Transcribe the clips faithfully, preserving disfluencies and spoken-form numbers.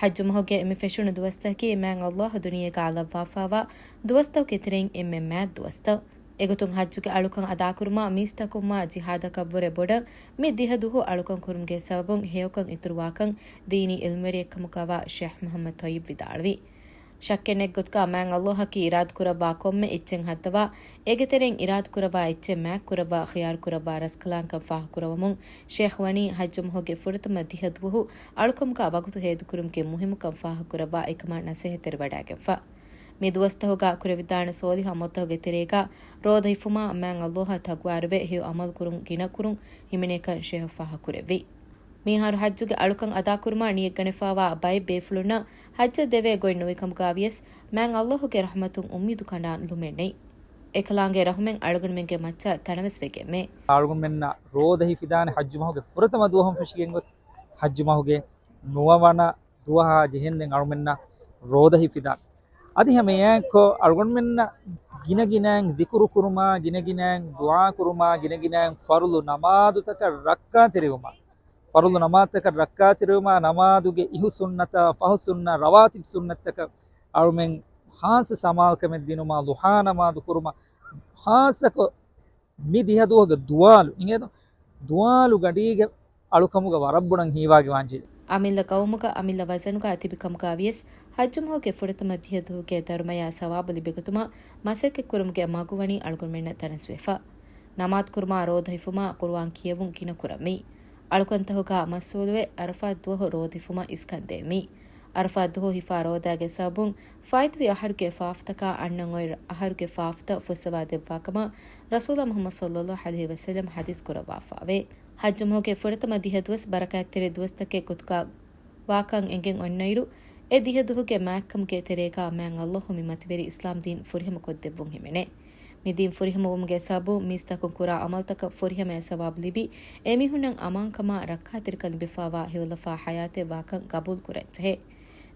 ޙައްޖު މަހުގެ މި ފެށުނު ދުވަސްތަކަކީ މާތް ﷲ ދުނިޔޭގަ ލައްވާފައިވާ ދުވަސްތަކުގެ ތެރެއިން އެންމެ މާތް ދުވަސްތައް. އެގޮތުން ޙައްޖުގެ އަޅުކަން އަދާކުރުމާ މީސްތަކުންމާ ޖިހާދަކަށްވުރެ ބޮޑަށް މި ދިހަ ދުވަހު އަޅުކަން ކުރުމުގެ ސަބަބުން ހެޔޮކަން އިތުރުވާކަން ދީނީ ޢިލްމުވެރިއެއްކަމުގަވާ ޝޭޚް މުޙައްމަދު ޠައްޔިބު ވިދާޅުވި. ޝައްކެއް ނެތް ގޮތަކަށް މާތް ﷲ އަކީ އިރާދަކުރައްވާ ކޮންމެ އެއްޗެއް ހައްދަވާ، އޭގެ ތެރެއިން އިރާދަކުރައްވާ އެއްޗެއް މާތްކުރައްވާ، ޚިޔާރުކުރައްވާ ރަސްކަލާނގެކަން ފާހަގަކުރައްވަމުން ޝޭޚް ވަނީ ޙައްޖު މަހުގެ ފުރަތަމަ ދިހަ ދުވަހު އަޅުކަމުގަ ވަގުތު ހޭދަކުރުމުގެ މުހިއްމުކަން ފާހަގަކުރައްވާ އެކަމާ ނަސޭހަތްތެރިވަޑައިގެންފަ. މި ދުވަސްތަކުގަ ކުރެވިދާނެ ޞޯލިޙު ޢަމަލުތަކުގެ ތެރޭގަ ރޯދަ ހިފުމާ މާތް ﷲ އަށް ތަޤްވާވެރިވެ ހެޔޮ ޢަމަލު ކުރުން ގިނަކުރުން ހިމެނޭކަން ޝޭޚް ފާހަގަކުރެއްވި. މިހާރު ޙައްޖުގެ އަޅުކަން އަދާކުރުމަށް ނިޔަތްގަނެފައިވާ ބައެއް ބޭފުޅުންނަށް ޙައްޖަށް ދެވޭ ގޮތް ނުވިކަމުގަވިޔަސް، މާތް ﷲ ގެ ރަޙްމަތުން އުއްމީދު ކަނޑާން ލުމެއް ނެތް. އެކަލާނގެ ރަޙުމެއް އަޅުގަނޑުމެންގެ މައްޗަށް ތަނަވަސްވެގެންވޭ. އަޅުގަނޑުމެންނަށް ރޯދަ ހިފިދާނެ ޙައްޖު މަހުގެ ފުރަތަމަ ދުވަހުން ފެށިގެންގޮސް، ޙައްޖު މަހުގެ ނުވަވަނަ ދުވަހާ ޖެހެންދެން އަޅުގަނޑުމެންނަށް ރޯދަ ހިފިދާނެ. އަދި ހަމައެއާއެއްކޮށް އަޅުގަނޑުމެންނަށް ގިނަގިނައިން ޛިކުރު ކުރުމާ، ގިނަގިނައިން ދުޢާ ކުރުމާ، ގިނަގިނައިން ފަރުޟު ނަމާދުތަކަށް ރައްކާތެރިވުމާ، ފަރުޟު ނަމާދުތަކަށް ރައްކާތެރިވުމާ، ނަމާދުގެ އިހު ސުންނަތާ، ފަހު ސުންނަ، ރަވާތިބު ސުންނަތްތަކަށް އަޅުމެން ޚާއްޞަ ސަމާލުކަމެއް ދިނުމާ، ޟުޙާ ނަމާދު ކުރުމާ، ޚާއްޞަކޮށް މި ދިހަ ދުވަހުގެ ދުވާލު، އިނގޭތޯ؟ ދުވާލު ގަޑީގެ އަޅުކަމުގަ ވަރަށް ބޮޑަށް ހީވާގިވާންޖެހޭ. އަމިއްލަ ޤައުމުގަ އަމިއްލަ ވަޒަނުގަ ތިބި ކަމުގަވިޔަސް، ޙައްޖު މަހުގެ ފުރަތަމަ ދިހަ ދުވަހުގެ ދަރުމަޔާ ސަވާބު ލިބިގަތުމަށް މަސައްކަތްކުރުމުގެ މަގު ވަނީ އަޅުގަނޑުމެންނަށް ތަނަވަސްވެފަ. ނަމާދު ކުރުމާ، ރޯދަ ހިފުމާ، ޤުރުއާން ކިޔެވުން ގިނަ ކުރަންވީ. އަޅުކަންތަކުގަ މަސްޢޫލުވެ، ޢަރަފާތު ދުވަހު ރޯދަ ހިފުމަށް އިސްކަން ދޭންވީ. ޢަރަފާތު ދުވަހު ހިފާ ރޯދާގެ ސަބަބުން ފާއިތުވި އަހަރުގެ ފާފަތަކާ އަންނަން އޮތް އަހަރުގެ ފާފަތައް ފުއްސަވާ ދެއްވާކަމަށް ރަސޫލާ މުޙައްމަދު ޞައްލައްލާހު ޢަލައިހި ވަސައްލަމަ ޙަދީޘް ކުރައްވާފައެވެ. ޙައްޖު މަހުގެ ފުރަތަމަ ދިހަ ދުވަސް ބަރަކާތްތެރި ދުވަސްތަކެއް ގޮތުގަ ވާކަން އެނގެން އޮންނައިރު، އެ ދިހަ ދުވަހުގެ މާތްކަމުގެ ތެރޭގަ މާތް ﷲ މި މަތިވެރި އިސްލާމް ދީން ފުރިހަމަ ކޮށްދެއްވުން ހިމެނޭ. މި ދީން ފުރިހަމަވުމުގެ ސަބަބުން މީސްތަކުން ކުރާ ޢަމަލުތަކަށް ފުރިހަމަޔަށް ސަވާބު ލިބި، އެމީހުންނަށް އަމާންކަމާ ރައްކާތެރިކަން ލިބިފައިވާ ހެޔޮލަފާ ޙަޔާތެއް ވާކަން ގަބޫލު ކުރަންޖެހޭ.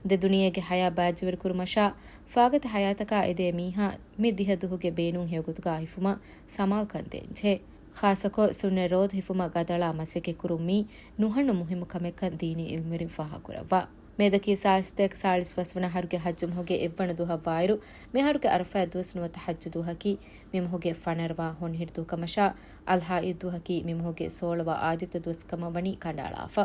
ދެ ދުނިޔޭގެ ޙަޔާތް ބާއްޖަވެރިކުރުމަށާ ފާގަތި ޙަޔާތަކާ އެދޭ މީހާ މި ދިހަ ދުވަހުގެ ބޭނުން ހެޔޮގޮތުގަ ހިފުމަށް ސަމާލުކަން ދޭންޖެހޭ. ޚާއްޞަކޮށް ސުންނަތް ރޯދަ ހިފުމަށް ގަދައަޅާ މަސައްކަތްކުރުން މީ ނުހަނު މުހިއްމު ކަމެއްކަން ދީނީ ޢިލްމުވެރިން ފާހަގަކުރައްވާ. މިއަދަކީ ސާޅީސް ސާޅީސް ފަސްވަނަ އަހަރުގެ ޙައްޖު މަހުގެ އެއްވަނަ ދުވަހަށްވާއިރު، މި އަހަރުގެ ޢަރަފާތް ދުވަސް ނުވަތަ ޙައްޖު ދުވަހަކީ މި މަހުގެ ފަނަރަވާ ހޮނިހިރި ދުވަހު ކަމަށާ، އަލްޙައިޟް ދުވަހަކީ މި މަހުގެ ސޯޅަވާ އާދިއްތަ ދުވަސް ކަމަށް ވަނީ ކަނޑައަޅާފަ.